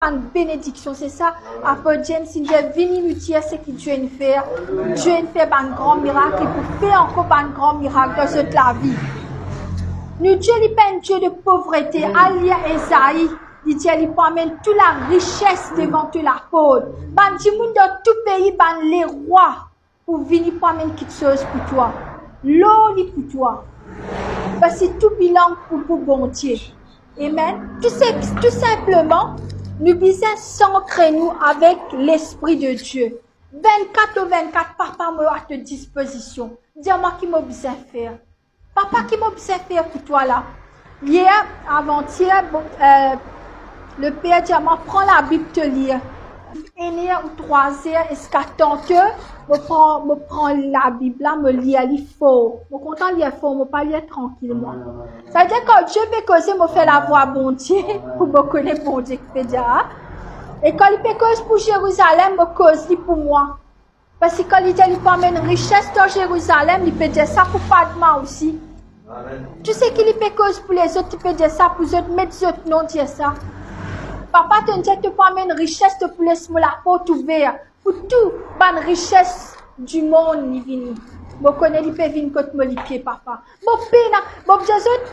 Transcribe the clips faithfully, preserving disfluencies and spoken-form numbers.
bann benediksion. Se sa apot James inn dir, vini nou dir seki Dieu inn fer. Dieu inn fer bann gran mirak, li pou fer ankor bann gran mirak dan zot lavi. Nou Dieu, li pa enn Dieu de povrete. Al lir Ezai, li dir li pou amenn tou larises devan to laport. Bann dimoun dan tou pei, bann lerwa pou vini pou amenn kiksoz pou twa. Lor li pou twa. Parski tou bilang pou, pou Bondie. Amen. Tou se, tou sinpleman, nou bizin sankre nou avek Lespri de Dieu. Vennkat lor vennkat, Papa, mo a to dispozision. Dir mwa ki mo bizin fer. Papa, ki mo bizin fer pou twa la? Yer, avantier, bon, eh, le per dir mwa, pran Labib, to lir. Enn er ou trwa er, ziska tan ke mo pran, mo pran Labib la, mo lir li for. Mo kontan lir for, mo pa lir trankil, mwa. Savedir, kan Dieu pe koze, mo fer lavwa Bondie, pou mo kone Bondie ki pe dir, a? E kan li pe koz pou Zerizalem, mo koz li pou mwa. Parski kan li dir li pou amenn rises dan Zerizalem, li pe dir sa pou pa mwa osi. Amen. Tou seki li pe koz pou lezot, li pe dir sa pou zot, met zot non, dir sa. Papa, to dir to pou amenn rises, to pou les mo laport ouver pou tou bann rises dimond li vini. Mo kone li pe vinn kot mo lipie, Papa. Mo pena, mo dir zot,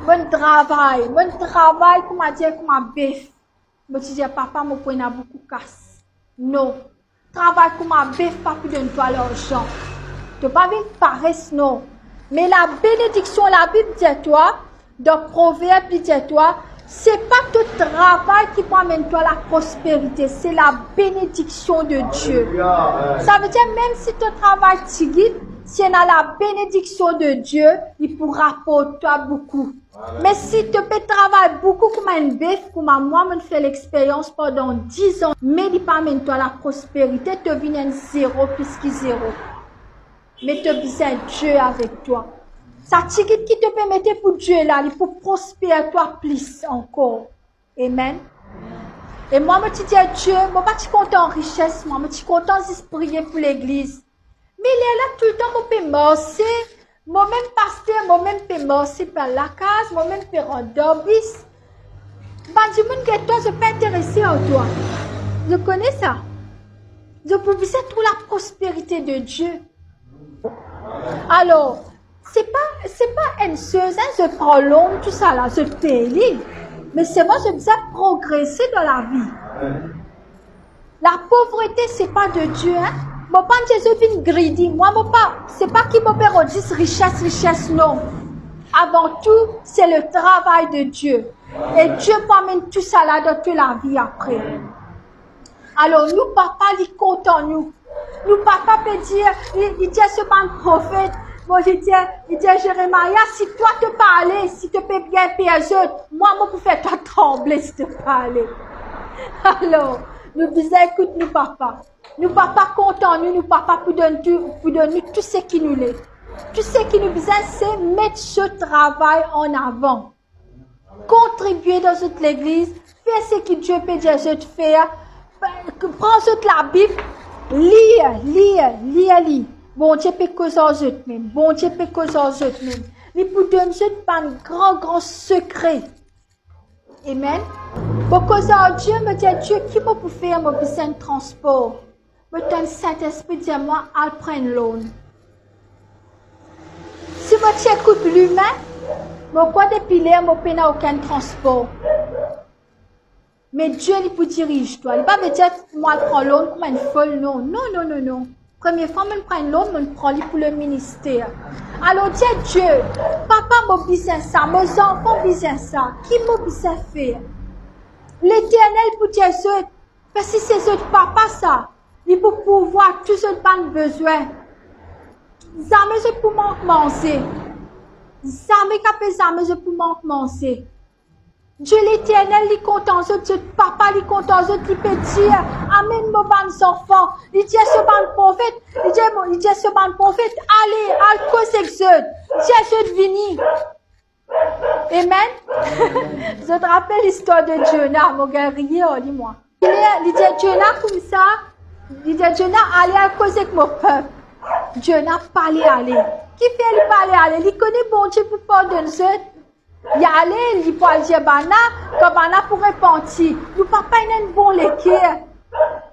mo travay, mo travay kouma dir, kouma bef. Mo ti dir, Papa, mo pou ena boukou kas. Non. Travay kouma bef pa pou donn twa larzan. To pa vinn pares, non. Me labenediksion, Labib dir twa, dan Proverb, li dir twa, se pa to travay ki pou amenn twa laprosperite, se labenediksion de Dieu. Alelouya, amen. Savedir, mem si to travay tigit, si ena labenediksion de Dieu, li pou raport twa boukou. Me si to pe travay boukou kouma enn bef, kouma mwa, mo'nn fer lexperyans pandan diz an, me li pa amenn twa laprosperite, to vinn enn zero plis ki zero. Me to bizin Dieu avek twa. Sa tigit ki to pe mete pou Dieu la, li pou prosper twa plis ankor. Amen. E mwa, mo ti dir Dieu, mo pa ti kontan rises, mwa, mo ti kontan zis priye pou legliz. Me lerla toultan mo pe marse, mo mem paster, mo mem pe marse par lakaz, mo mem pe rant dan bis. Bann dimoun get twa, zot pa interese ar twa. Zot kone sa? Zot pou bizin trouv laprosperite de Dieu. Alor, se pa, se pa enn soz, en, zot pran lon, tousala, zot pey li. Me selman zot bizin progrese dan lavi. Lapovrete, se pa de Dieu, en. Mo pa dir zot vinn greedy. Mwa, mo pa, se pa ki mo pe rod zis rises, rises, non. Avan tou, se le travay de Dieu. E Dieu pou amenn tousala dan to lavi apre. Alor, nou Papa, li kontan nou. Nou Papa pe dir, li, li dir so bann profet, bon, li dir, li dir Zeremia, si twa to pa ale, si to pe gagn per zot, mwa, mo pou fer twa tranble si to pa ale. Alor, nou bizin ekout nou Papa. Nou Papa kontan nou, nou Papa pou donn tou, pou donn nou tou seki nou le. Tou seki nou bizin, se met so travay an avan. Kontribie dan zot legliz, fer seki Dieu pe dir zot fer, pran zot Labib, lir, lir, lir li. Bondie pe koz ar zot mem, Bondie pe koz ar zot mem. Li pou donn zot bann gran, gran sekre. Amen. Mo koz ar Dieu, mo dir, Dieu, ki mo pou fer, mo bizin transpor. Mo tann Sintespri dir mwa, al pran enn loan. Si mo ti ekout limin, mo krwar depi ler mo pena okenn transpor. Me Dieu, li pou diriz twa. Li pa ve dir mo al pran loan kouma enn fol, non. Non, non, non, non. Premie fwa mo'nn pran enn loan, mo'nn pran li pou leminister. Alor dir Dieu, Papa, mo bizin sa, mo zanfan bizin sa. Ki mo bizin fer? Leternel pou dir zot, parski se zot Papa sa, li pou pourvwar tou zot bann bezwin. Zame zot pou mank manze. Zame kape zame zot pou mank manze. Dieu Leternel, li kontan zot, zot Papa, li kontan zot, li pe dir, amenn mo bann zanfan. Li dir so bann profet, li dir, li dir so bann profet, ale, al koz ek zot, dir zot vini. Amen. Zot rapel listwar de Jona, mo gagn riye ar li, mwa. Li, li dir Jona koumsa, li dir Jona, ale al koz ek mo pep. Jona pale ale. Kifer li pale ale? Li kone Bondie pou pardonn zot. Li ale, li pou al dir bann la, kan bann la pou repanti. Nou papa ena enn bon leker.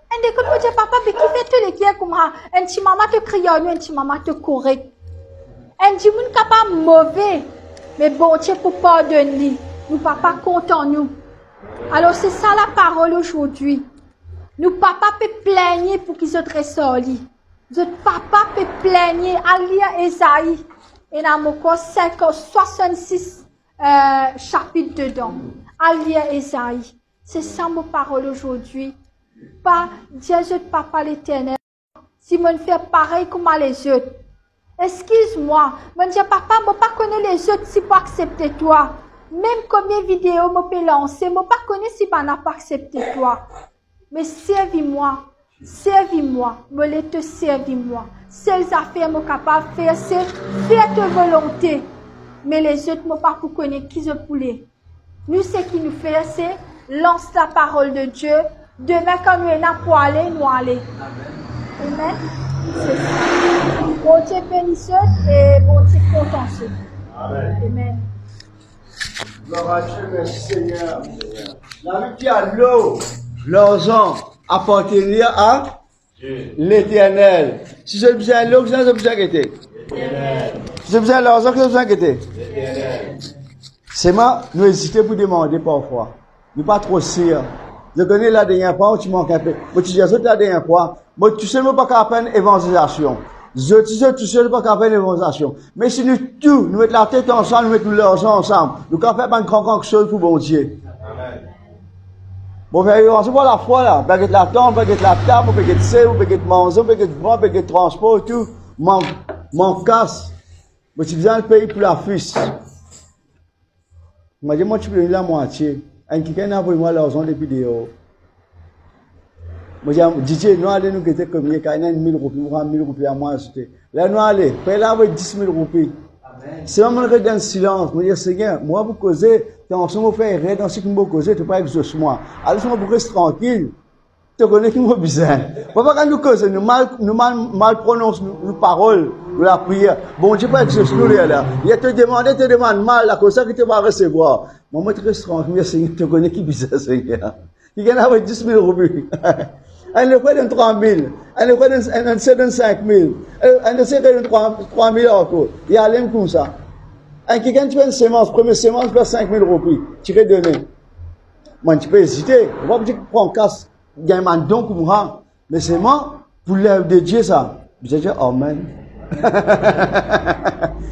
Enn de kot mo dir, "Papa, be kifer to leker kouma?" Enn ti mama to kriy ar nou, enn ti mama to korek. Enn dimoun kapav move, me Bondie pou pardonn li. Nou papa kontan nou. Alor, se sa laparol azordi. Nou papa pe pligne pou ki zot res ar li. Zot papa pe pligne. Al lir Ezai. Ena mo krwar senk, swasannsis, eh, sapit dedan. Al lir Ezai. Se sa mo parol azordi. Pa dir zot, "Papa Leternel, si mo'nn fer parey kouma lezot, eskiz mwa." Mo'nn dir, "Papa, mo pa kone lezot si pou aksepte twa. Mem komie video mo pe lanse, mo pa kone si bann la pou aksepte twa. Me servi mwa, servi mwa, mo le to servi mwa. Sel zafer mo kapav fer, se fer to volonte. Me lezot, mo pa pou kone ki zot pou le." Nou, seki nou fer, se lans laparol de Die. Demin, kan nou ena pou ale, nou ale. Amen. Se sa. Bondie beni zot e Bondie kontan zot. Amen. Amen. Gloire à Dieu, merci Seigneur. Labib dir, lor, larzan apartenir a Leternel. Si zot bizin lor, ki zot bizin gete? Leternel. Si zot bizin larzan, ki zot bizin gete? Leternel. Selman, nou ezite pou demande parfwa. Nou pa tro sir. Zot kone, ladernie fwa, mo ti mank inpe. Mo ti dir zot ladernie fwa, mo tousel mo pa kapav fer enn evanzelizasion. Zot, zot tousel pa kapav fer enn evanzelizasion. Me si nou tou, nou met latet ansam, nou met nou larzan ansam, nou kapav fer bann gran, gran kiksoz pou Bondie. Amen. Bon, fer evanzil par lafwa la. Pe get latant, pe get latab, pe get sel, pe get manze, pe get vran, pe get transpor, tou. Mank, mank kas. Mo ti bizin al pey pou lafis. Mo dir, mo ti pe donn lamwatie. Enn kikenn avoy mwa larzan depi deor. Mo dir, "Didie, nou ale nou gete komie, kan ena enn mil roupi, ou pran mil roupi a mwa azoute." La nou ale, pey la avoy dis mil roupi. Amen. Selman mo res dan silans, mo dir, "Segner, mwa pou koze, tansion mo fer erer dan seki mo pou koze, to pa exos mwa. Alor mo pou res trankil." To kone ki mo bizin. Papa, kan nou koze, nou mal, nou mal, mal pronons nou, nou parol, nou lapriyer. Bondie pa exos nou lerla. Li to demande, to demann mal, akoz sa ki to pa resevwar. Mwa, mo ti res trankil, Segner, to kone ki bizin, Segner. Kikenn avoy dis mil roupi. Enn lot fwa donn trwa mil. Enn lot fwa donn, enn, enn, donn sink mil. Enn, enn lot donn trwa, trwa mil ankor. Li ale koumsa. Enn kikenn ti fer enn semans, premie semans, fer sink mil roupi. Ti redone. Mwa, ti pe ezite. Ou pa pou dir pran kas. Gagn bann don koumsa, me selman pou lev de Die sa. Bizin dir amen.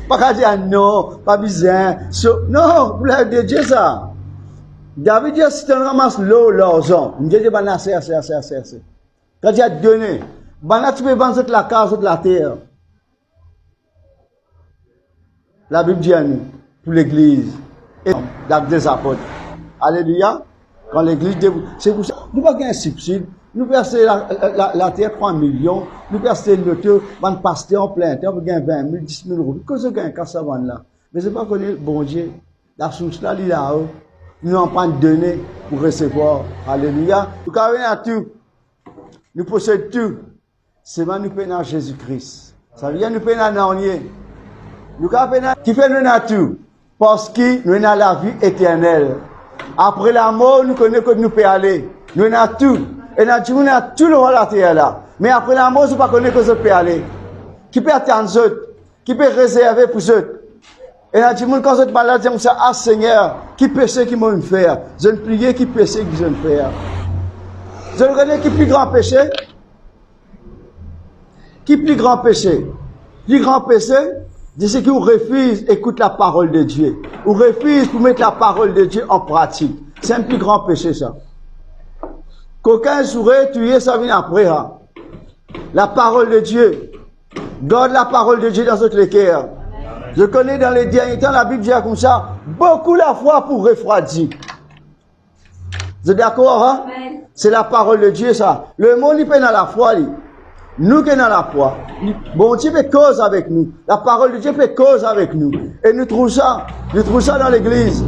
Pa kapav dir, "Ah non, pa bizin." So, non, pou lev de Die sa. David dir, "Si to ramas lor, larzan." Bondie dir, "Bann la, ase, ase, ase, ase, ase." Kan li dir, "Done." Bann la ti pe vann zot lakaz, zot later. Labib dir nou, pou legliz, e Dak de Zapot. Aleluya. Kan legliz de, se pou sa, nou pa gagn sibsid, nou pe aste la, la, la, later trwa milion, nou pe aste loto, bann paster an plin tan, pe gagn vin mil, dis mil roupi, kot zot gagn kas sa bann la? Me zot pa kone Bondie, lasours la, li lao, nou anpran done pou resevwar. Aleluya. Nou kapav ena tou, nou posed tou, selman nou pena Zezi Kri. Savedir nou pena nanye. Nou kapav pena, kifer nou ena tou? Parski nou ena lavi eternel. Apre lamor, nou kone kot nou pe ale. Nou ena tou. Ena dimoun ena tou lor later la. Me apre lamor, zot pa kone kot zot pe ale. Ki pe atann zot? Ki pe rezerve pou zot? Ena dimoun, kan zot malad, zot dir koumsa, "Ah, Segner, ki pese ki mo finn fer?" Zot priye, ki pese ki zot finn fer? Zot kone ki pli gran pese? Ki pli gran pese? Pli gran pese, se seki ou refiz ekout laparol de Die. Ou refiz pou met laparol de Die an pratik. Se enn pli gran pese sa. Kokin, zoure, touye, sa vinn apre, ha. Laparol de Die. Gard laparol de Die dan zot leker. Zot kone dan le dernie tan, Labib dir koumsa, boukou lafwa pou refrwadi. Zot dakor, ha? Amen. Se laparol de Die sa. Lemond, li pena lafwa, li. Nou ki ena lafwa. Bondie pe koz avek nou. Laparol de Die pe koz avek nou. E nou trouv sa. Nou trouv sa dan legliz.